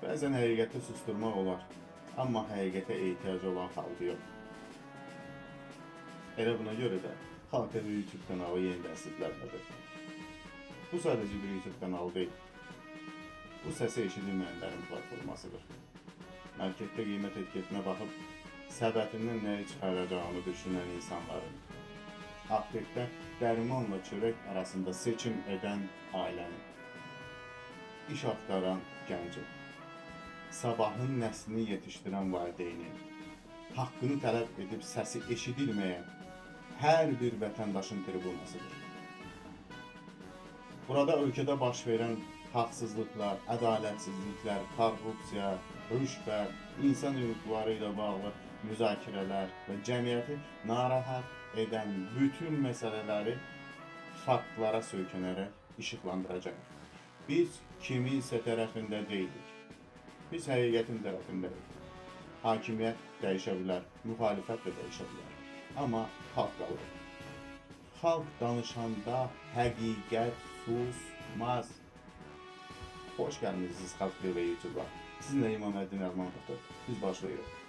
Bəzən həqiqəti susturmaq olar, amma həqiqətə ehtiyacı olan xalqı yox. Elə buna görə də Xalq TV YouTube kanalı yenidən sizlərlədir. Bu sadəcə bir YouTube kanalı deyil. Bu səsi eşidilməyənlərin platformasıdır. Marketdə qiymət etiketinə baxıb səbətindən nəyi çıxaracağını düşünən insanların, aptekdə dərmanla çörək arasında seçim edən ailənin, iş axtaran gəncin, sabahın nəslini yetişdirən valideynin, haqqını tələb edib səsi eşidilməyən hər bir vətəndaşın tribunasıdır. Burada ölkədə baş verən haqsızlıqlar, ədalətsizliklər, korrupsiya, rüşvət, insan hüquqları ilə bağlı müzakirələr və cəmiyyəti narahat edən bütün məsələləri faktlara söykənərək işıqlandıracaq. Biz kiminsə tərəfində deyilik. Biz həqiqətin tərəfindəyik. Hakimiyyət dəyişə bilər, müxalifət də dəyişə bilər. Amma xalq qalır. Xalq danışanda həqiqət susmaz. Xoş gəlmisiniz Xalq TV YouTube-a. Sizinlə İmaməddin Rəhmanovdur. Biz başlayırıq.